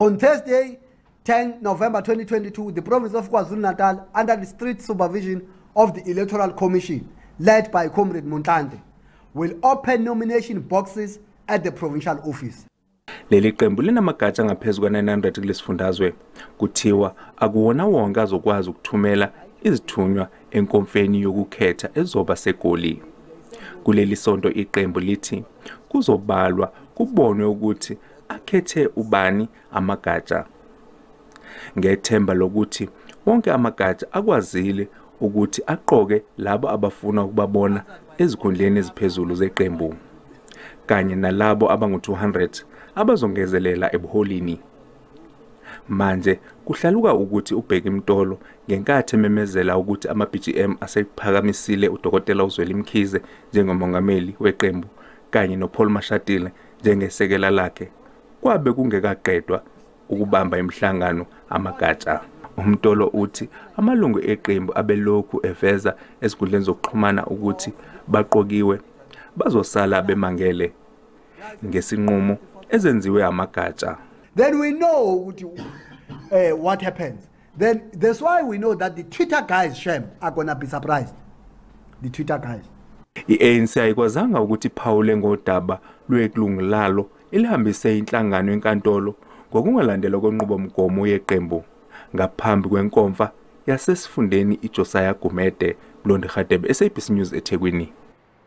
On Thursday, 10 November 2022, the province of KwaZulu-Natal, under the strict supervision of the Electoral Commission, led by Comrade Motlanthe, will open nomination boxes at the provincial office. Leli qembu linamagatsha angaphezu kwa-900 kulesifundazwe. Kuthiwa akuwona wonke azokwazi ukuthumela izithunywa enkomfeni yokukhetha ezoba seGoli. Kuleli sonto iqembu lithi kuzobalwa kubonwe ukuthi akhethe ubani amagatsha, ngethemba lokuthi wonke amagatsha akwazile ukuthi aqoke labo abafuna ukubabona ezikhundleni eziphezulu zeqembu, kanye nalabo abangu-200 abazongezelela ebuholini. Manje kuhlaluka ukuthi uBheki Mtolo, ngenkathi ememezela ukuthi ama-BGM asephakamisile uDokotela uZweli Mkhize njengomongameli weqembu kanye noPaul Mashatile njengesekela lakhe, kwabe kungekaqedwa ukubamba imihlangano amagatsha. UMtolo uthi amalungu eqembu abelokhu eveza ezinkundleni zokuxhumana ukuthi baqokiwe bazosala bemangele ngesinqumo ezenziwe amagatsha. Then we know ukuthi what happens. Then that's why we know that the Twitter guys, Shem, are gonna be surprised. The Twitter guys. I-ANC ayikwazanga ukuthi iphawule ngodaba lwelungu lalo elihambise inhlangano enkantolo ngokungalandelwa kwenqubomgomo yeqembu ngaphambi kwenkomfa yasesifundeni iJosiah Gumede. Mlondi Radebe, SABC News, eThekwini.